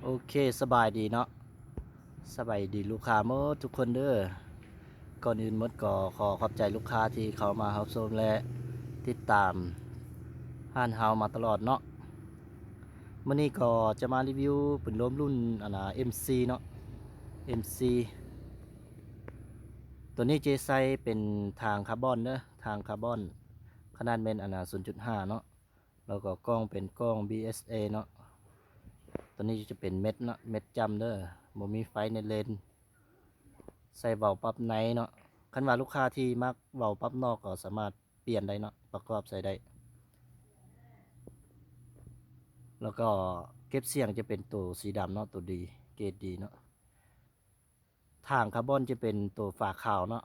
ໂອເຄ ສະບາຍດີເນາະ ສະບາຍດີລູກຄ້າໝົດທຸກຄົນເດີ້. ກ່ອນອື່ນໝົດກໍຂໍຂອບໃຈລູກຄ້າທີ່ເຂົ້າມາຮັບຊົມ ແລະ ຕິດຕາມຮ້ານເຮົາມາຕະຫຼອດເນາະ. ມື້ນີ້ກໍຈະມາຣີວິວປືນລົມລຸ້ນ ອັນນ່າ ເອັມຊີ ເນາະ ເອັມຊີ ຕົວນີ້ຈະໃຊ້ເປັນທາງຄາບອນເດີ້ ທາງຄາບອນ ຂະໜາດແມ່ນ ອັນນ່າ ສູນຈຸດຫ້າເນາະ. ແລ້ວກໍກ້ອງເປັນກ້ອງ ບີເອສເອ ເນາະ. ຕົວນີ້ຈະເປັນເມັດເນາະ ເມັດຈ້ຳເດີ້ ບໍ່ມີໄຟໃນເລນ. ໃສ່ເຫວີປັບໃນເນາະ ຄັນວ່າລູກຄ້າທີ່ມັກເຫວີປັບນອກກໍສາມາດປ່ຽນໄດ້ເນາະ ປະກອບໃສ່ໄດ້. ແລ້ວກໍເກັບສຽງຈະເປັນໂຕສີດຳເນາະ ໂຕດີ ເກຣດດີເນາະ. ຖາງຄາບອນຈະເປັນໂຕຝາຂາວເນາະ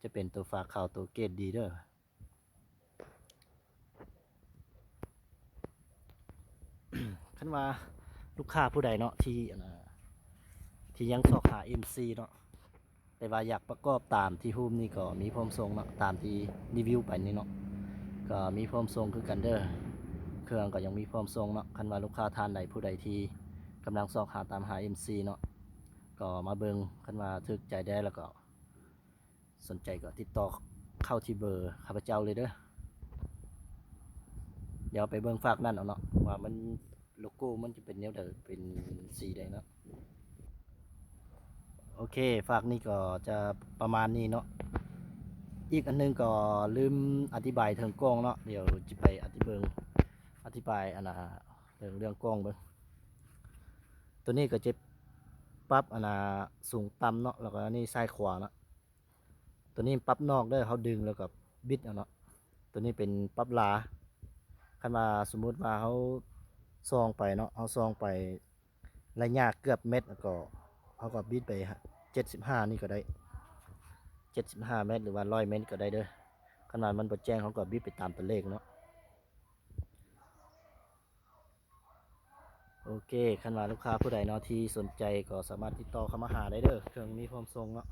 ຈະເປັນໂຕຝາຂາວ ໂຕເກຣດດີເດີ້. ຄັນວ່າລູກຄ້າຜູ້ໃດເນາະ ທີ່ ອັນນ່າ ທີ່ຍັງຊອກຫາ ເອັມຊີ ເນາະ ແຕ່ວ່າຢາກປະກອບຕາມທີ່ຮູບນີ້ກໍມີພ້ອມສົ່ງເນາະ ຕາມທີ່ຣີວິວໄປນີ້ເນາະ ກໍມີພ້ອມສົ່ງຄືກັນເດີ້. ເຄື່ອງກໍຍັງມີພ້ອມສົ່ງເນາະ. ຄັນວ່າລູກຄ້າທ່ານໃດຜູ້ໃດທີ່ກຳລັງຊອກຫາຕາມຫາ ເອັມຊີ ເນາະ ກໍມາເບິ່ງ ຄັນວ່າຖືກໃຈແດ່ແລ້ວກໍ ສົນໃຈກໍຕິດຕໍ່ເຂົ້າທີ່ເບີຂ້າພະເຈົ້າເລີຍເດີ້. ດຽວໄປເບິ່ງຟາກນັ້ນເອົາເນາະ ວ່າມັນ ໂລໂກ້ມັນຈະເປັນແນວໃດ ເປັນສີໃດເນາະ. ໂອເຄ ຟາກນີ້ກໍຈະປະມານນີ້ເນາະ. ອີກອັນໜຶ່ງກໍລືມອະທິບາຍເຖິງກ້ອງເນາະ ດຽວຈະໄປອະທິເບິ່ງ ອະທິບາຍ ອັນນ່າ ເລື່ອງ ເລື່ອງກ້ອງເບິ່ງ. ຕົວນີ້ກໍຈະປັບ ອັນນ່າ ສູງຕ່ຳເນາະ ແລ້ວກໍອັນນີ້ຊ້າຍຂວາເນາະ. ຕົວນີ້ປັບນອກເດີ້ ເຮົາດຶງແລ້ວກໍບິດເອົາເນາະ. ຕົວນີ້ເປັນປັບຫຼາ ຄັນວ່າສົມມຸດວ່າເຮົາສ່ອງໄປເນາະ ເຮົາສ່ອງໄປໄລຍະເກືອບແມັດ ແລ້ວກໍເຮົາກໍບິດໄປເຈັດສິບຫ້ານີ້ກໍໄດ້ ເຈັດສິບຫ້າແມັດ ຫຼືວ່າຮ້ອຍແມັດກໍໄດ້ເດີ້. ຄັນວ່າມັນບໍ່ແຈ້ງ ເຮົາກໍບິດໄປຕາມຕົວເລກເນາະ. ໂອເຄ ຄັນວ່າລູກຄ້າຜູ້ໃດເນາະທີ່ສົນໃຈກໍສາມາດຕິດຕໍ່ເຂົ້າມາຫາໄດ້ເດີ້ ເຄື່ອງມີພ້ອມສົ່ງເນາະ.